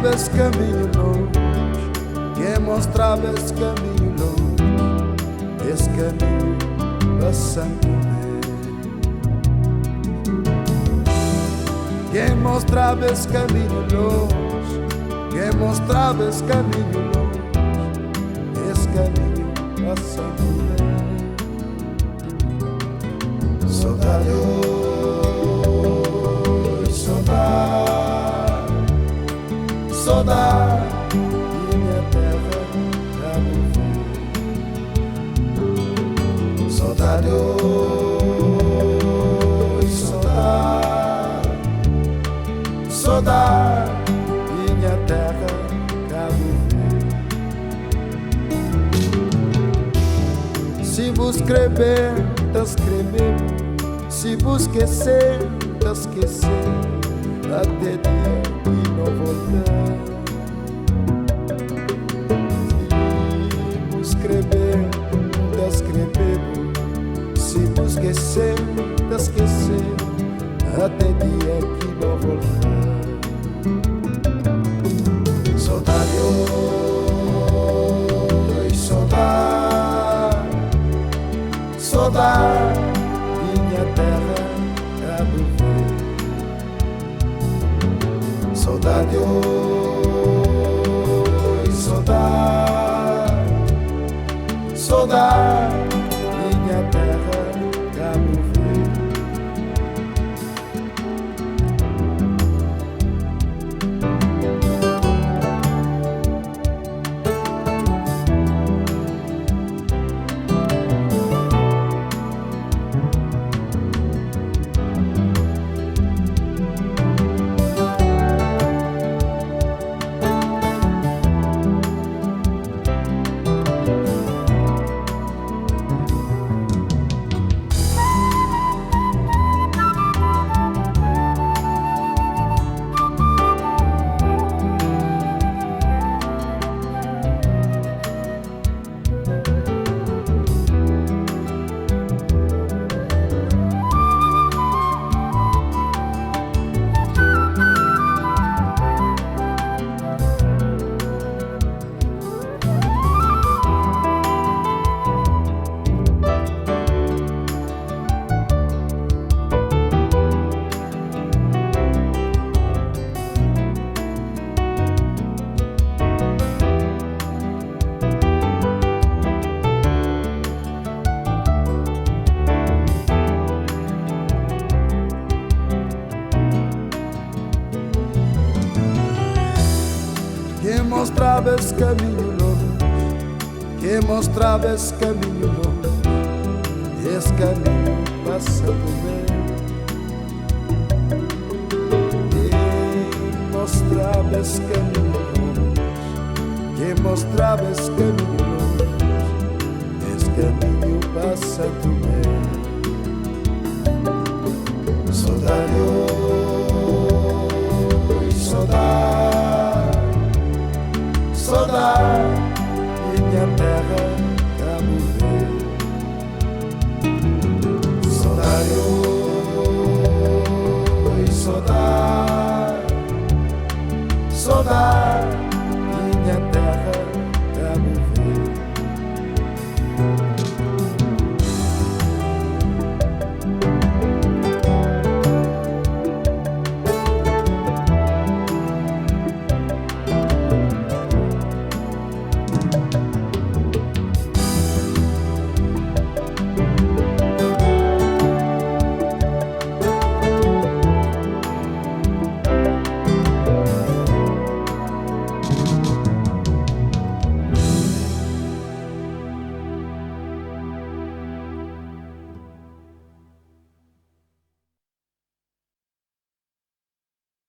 mostraba esse caminho longe, quem mostrava esse caminho longe, esse caminho para Santo Tomé. Quem mostrava esse caminho longe, quem mostrava esse caminho longe, esse caminho para Santo Tomé. Saudade, oi, saudade, saudade de minha terra, Cabo Verde. Saudade, oi, saudade, saudade de minha terra, Cabo Verde. Se vos escrever, tá escrevendo. Se vos esquecer, tá esquecer. Até dia que não voltar. Se vos escrever, tá escrevendo. Se vos esquecer, tá esquecer. Até dia que não voltar. Saudade, oi, saudade, saudade, minha terra, Cabo Verde. Saudade, oi, saudade, saudade, minha terra, Cabo Verde. Quem mostrava esse caminho longe, quem mostrava esse caminho longe, esse caminho passa por mim. Quem mostrava esse caminho longe, quem mostrava esse caminho longe, esse caminho passa por mim.